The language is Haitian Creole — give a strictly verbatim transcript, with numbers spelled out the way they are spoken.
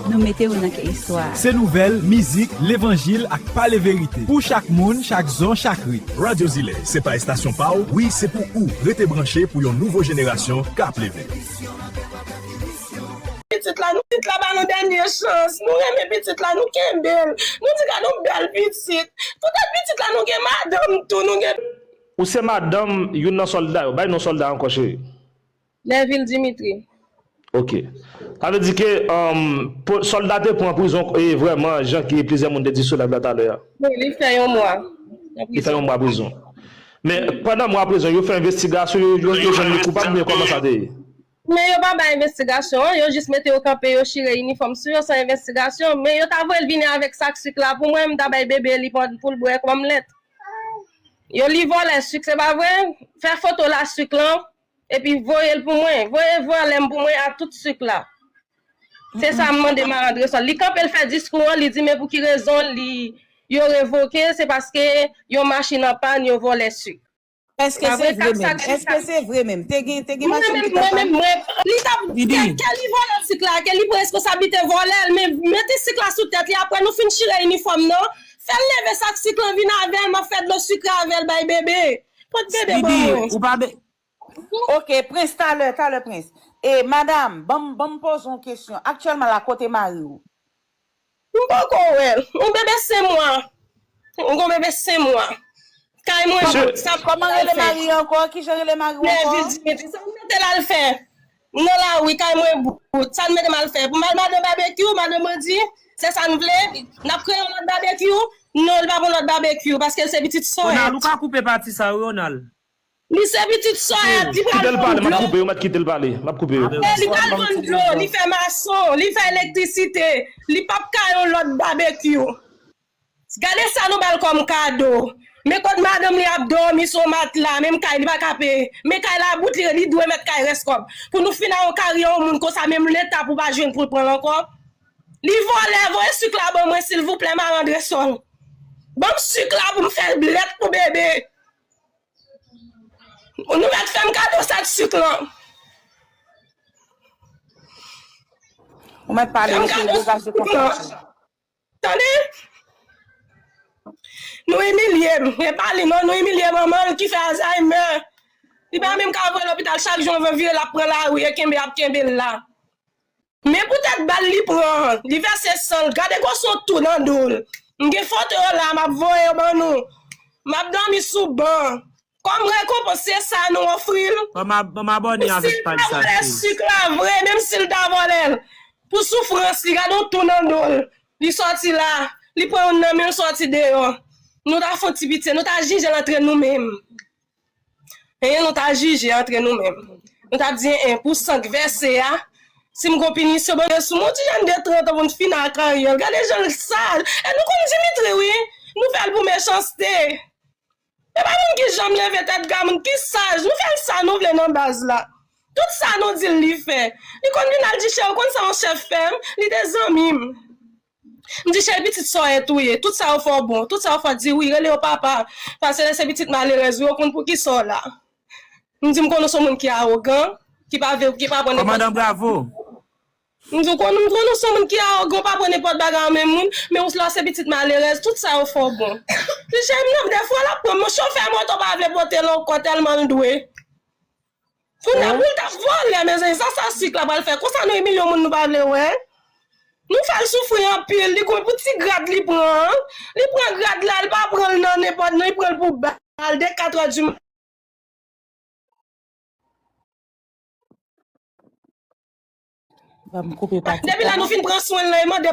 Nou mete w nan kè istwa a. Se nouvèl, mizik, levanjil ak pale verite. Pou chak moun, chak zòn, chak rit. Radyo Zile, se pa estasyon pa w, wi, se pou ou. Rete branche pou yon nouvo jenerasyon k ap leve. Pitit la, nou pitit la ba nou dènye chans. Nou renmen pitit la, nou kenbe l. Nou di gad yon bèl pitit. Poutèt pitit la, nou gen madanm tou, nou gen Ou se madanm youn nan sòlda yo. Bay non sòlda ankò, cheri. Neville Dimitri. Ok. Sa vle di ke um, sòlda te pran prizon e vrèman, jan ki plizyè moun te di sou live la talè a. Wi, li fè yon mwa. Li fè yon mwa prizon. Men pandan mwa prizon, yo fè envestigasyon, yo, yo, yo jwenn li koupab, men kòman sa te ye? Men yo pa bay envestigasyon an, yo jis mete yo kanpe, yo chire inifòm sou yo san envestigasyon. Men yo ta voye l vini avèk sak sik la pou mwen, m ta bay bebe li pou l bwè kòm lèt. Yo li vòlè sik, se pa vre? Fè foto la sik lan, epi voye l pou mwen. Voye vòlè m pou mwen a tout sik la. Se sa m mande Marc André Sol. Li kanpe, l fè diskou an, li di men pou ki rezon li, yo revoke, se paske yon machin an pàn, yo vòlè sik. Èske se vre menm? Èske se vre menm? Te gen, te gen machin ki te pàn? Mwen menm, mwen, li t ap fè ke li vòlè sik la, ke li pran responsablite vòlè l, men mete sik la sou tèt li, apre nou fin chire inifòm nan, fè l leve sak sik lan vin avè l, m ap fè dlo sikre avè l bay bebe. Pot bebe ban mwen. Ou pa be- Ok, Prince, talè, talè, Prince. E, madanm, ban m, ban m poze yon kesyon. Aktyèlman la, kote mari w? M poko wè l. Yon bebe senk mwa. Yon gwo bebe senk mwa. Kay mwen bout. Sa kòman rele mari ankò? Kijan rele mari w ankò? Neville Dimitri. Sa m mete l al fè? Nan lari, kay mwen bout. Sa l mete m al fè? Pou m al madan babekyou, madan bandi? Se sa n vle? N ap kreye yon lòt babekyou? Non, li pa pou lòt babekyou, paske l se pitit sòyèt. Ronald, ou ka koupe pati sa, wi, Ronald. Li se pitit sòyèt, li pral vann dlo. Kite l pale, m ap koupe yo, m ap kite l pale, m ap koupe yo. Li pral vann dlo, li fè mason, li fè elektrisite, li p ap ka yon lòt babekyou. Gade sa nou ba l kòm kado. Men kot madanm li ap dòmi sou matla, menm kay li pa ka peye. Men kay la bout li, li dwe mèt kay rès kòb. Pou nou fin a yon karyè yon moun konsa, menm leta pou pa jwenn pou l pran l ankò. Li vòlè, voye sik la ban mwen silvouplè, Marc André Sol. Ban m sik la pou m fè blèt pou bebe. Nou mèt fè m kado sèt sik lan. Ou mèt pale, mesye, degaje konfyans ou. Tande? Nou imilye m. E pa li non, nou imilye manman l ki fè Alzheimer. Li pa menm ka voye lopital, chak jou anvan vire l ap pran lari e kenbe ap kenbe l la. Men poutèt bal li pran an, li vèse san l, gade gwosè tou nan do l. M gen foto yo la, m ap voye yo ban nou. M ap dòmi sou ban. Kòm rekonpans, se sa nou ofri l. Ban m ab- ban m abòne avèk paj sa, cheri. Si l ta vòlè sik la vre, menm si l ta vòlè l, pou soufrans li, gade yon tou nan do l. Li sòti la, li pran youn nan men l sòti deyò. Nou ta fè yon ti pitye, nou ta jije l antre nou menm. E nou ta jije antre nou menm. Nou t ap di, en, pou san k vèse a, si m gon pinisyon, ban m sou mwen, yon ti jèn de trant an pou n fin ak karyè l. Gade jan l sal. E nou konn Dimitri, wi. Nou fè l pou mechanste. E pa moun ki janm leve tèt, gade moun ki saj. Nou fè l sa nou vle nan baz la. Tout sa nou di l, li fè. Li konn vin al di chè, ou konn sa yon chèf fè m? Li te zanmi m. M di, cheri, pitit sòyèt ou ye. Tout sa yo fè w bon. Tout sa yo fè w di wi, rele yo papa. Paske lè se pitit malerèz ou, yo konn poukisa w la. M di, m konnen w se yon moun ki awogan, ki pa vle, ki pa pran nenpòt. Kòmandan Bravo. M di, w konnen, m konnen w se yon moun ki awogan, w pa pran nenpòt bagay an men moun, men ou la se pitit malerèz, tout sa yo fè w bon. M di, cheri, m nan, dèfwa l ap pran m, chofè moto pa vle pote l ankò tèlman l dwe. Kounye a pou l t ap vòlè, mezanmi, sa, sa sik la pral fè. Konsa nou imilye yon moun nou pa vle wè. Nou fè l soufri anpil. Li konn pou ti grad li pran an. Li pran grad la, li pa pran l nan nenpòt, non, li pran l pou bal de katrè di maten. Ban m koupe pati sa. Depi lè nou fin pran swen l lan, e mande m